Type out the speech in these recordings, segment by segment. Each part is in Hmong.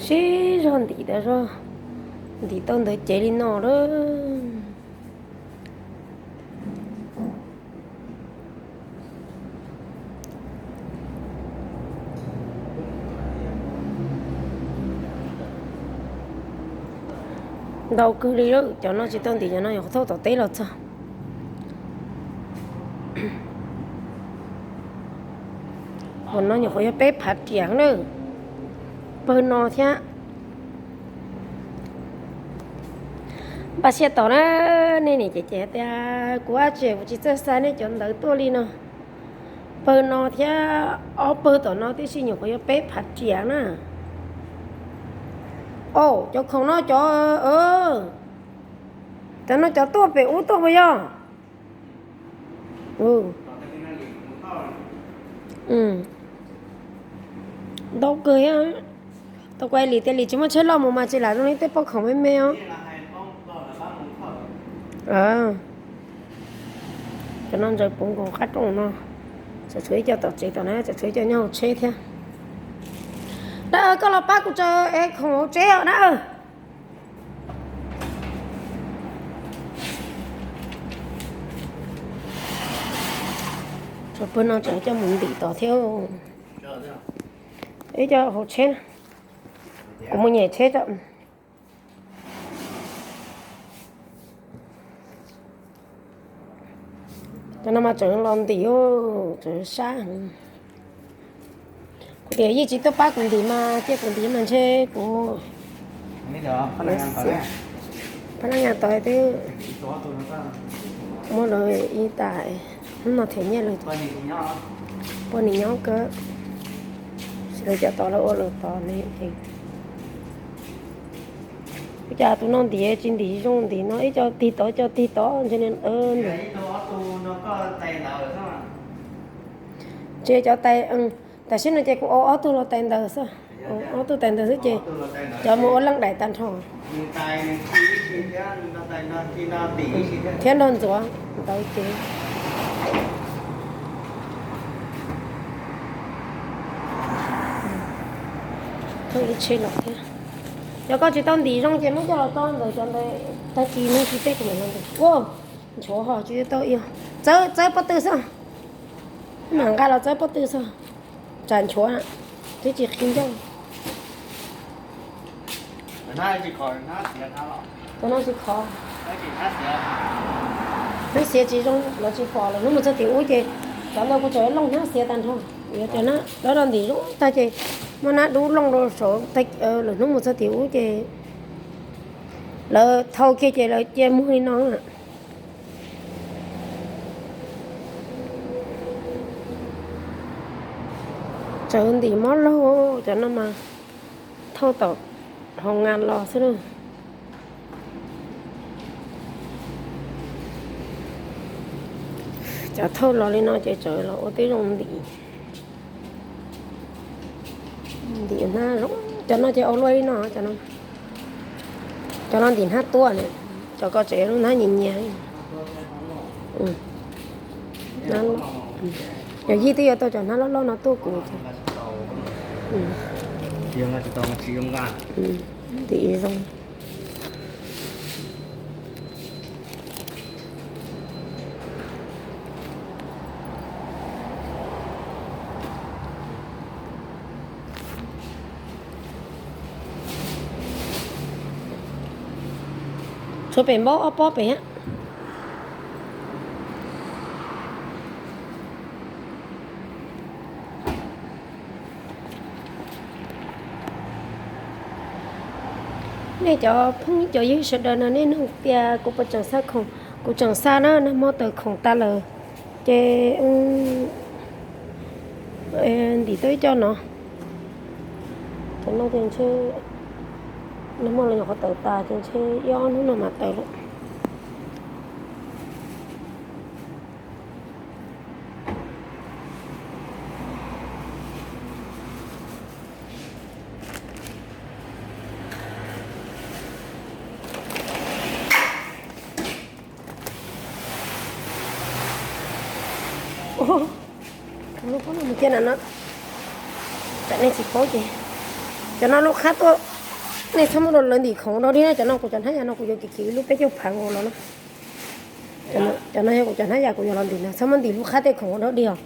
Sib zog ntim tas zog, ntim tau ntawd cev li no lawm. Ntau kawg li lawm, cov no tsis tau ntim, cov no nyuam qhuav thauj tom teb los txog. Hauv no nyuam qhuav yog peb phav riam na, pawg no thiab. Npaj siab tos na, nej niam cem cem tias kuv ab tsi kuv tsis txawj xa nej cov ntawv tuaj li no. Pawg no thiab ob pawg tom no tib si nyuam qhuav yog peb phav riam na. Au, cov khoom no cov, cov no cov tuaj pem ub tuaj puas yog? Ntau kawg thiab. Tau kuv li tias li tsis muaj tsheb loj mus mas tsis lam zoo li tej pob khoom me me os. Cov no ntsaws puv nkaus qab rooj no. Tseem tshuav ib co tom tsev tom na, tseem tshuav ib co nyob hauv tsheb thiab. Dab, koj los pab kuv tsaws es khoom hauv tsheb os dab. Tshuav pawg no tseem coj mus ntim tod thiab. Ib co hauv tsheb, kuv mus nyem tsheb tso. Cov no mas tseem los ntim, tseem sab. Kuv tias yeej tsis tuaj pab kuv ntim mas cia kuv ntim mas ntshe kuv, phab nab nyas tod twb muab lawv ib tas, hnub no them nyiaj lawm, poj niam nyob kawg, lawv cov tod lawv ua lawv tod ne. Ua cas tus no ntim tsis ntim zoo, ntim no ib co tig tod ib co tig tod ntshe ntim. Ntshe cov tais, tam sim no ces kuv ua ob tug los tais ntawd xwb, ob tug tais ntawd xwb ces cov mus ua leej daim tag nrho. Thiab nrog ntxuav ntawd ces thauj ib tsheb los thiab. Yog koj tsis tau ntim zoo ces muab coj los tso ntawm cov ntawd, tag kis nug tsis teb kuv mam los ntawm. Ua, nchuav ho tsis tau ib, txawb pob tw xwb. Mam nqa los txawb pob tw xwb, tsam nchuav twb tsis qhib ncauj. Cov no tsis khov, hnab xiav tsis zoo los tsis pom, lwm hnub mus txog tim ub ces cov ntawd kuv tseem looj hnab xiav tag nrho. Yog cov hnab dawb los ntim zoo tag ces muab hnab dub looj rau saud, lwm hnub mus txog tim ub ces lawv thau kiag ces lawv cia muag li no. Tsawv ntim mob laug, cov no mas thauj tom hoo nas los xwb na. Cov thauj los li no ces tsawv los ua tib zoo ntim. Ntim hnab zoo, cov no ces ua luaj li no, cov no ntim hnab tuaj, cov ko tseem ua lub hnab nyias nyias. Yog yij twb yuav tau cov hnab loj loj no tuaj kuv. Ntim zoo. Tshuav pem npaub ob pob pem thiab. Nej cov phooj cov ywg sawv daws no nej nug tias kuv puas tseem xa khoom, kuv tseem xa na, nag hmo tawm khoom tas lawm ces ntim tau ib co no. Cov no ces ntshe nag hmo los nyuam qhuav tawm tas ces ntshe ib ob hnub no mam tawm lawm. Lub pob no mus cia na no, tsam nej tsis paub ces Cov no lub qhab tuaj, nej txhob muab rau lawv ntim khoom ua dog dig na. Cov no kuv cov hnab yas no kuv yuav kiv kiv ib lub peb caug phav nkaus los na. Cov no yog kuv cov hnab yas kuv yuav los ntim no, txhob muab ntim lub qhab tej khoom ua dog dig os.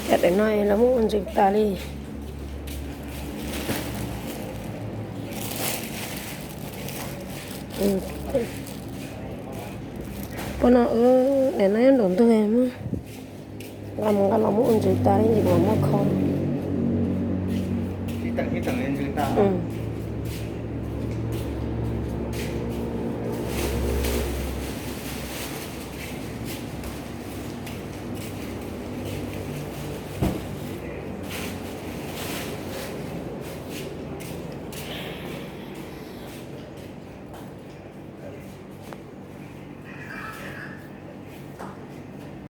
Cov daim no lawv muab ua ntsws tas li. Pab no, daim no nyob nraum ntug, nqa mus nqa los muab ua ntsws tas li ces kuv mam muab kho.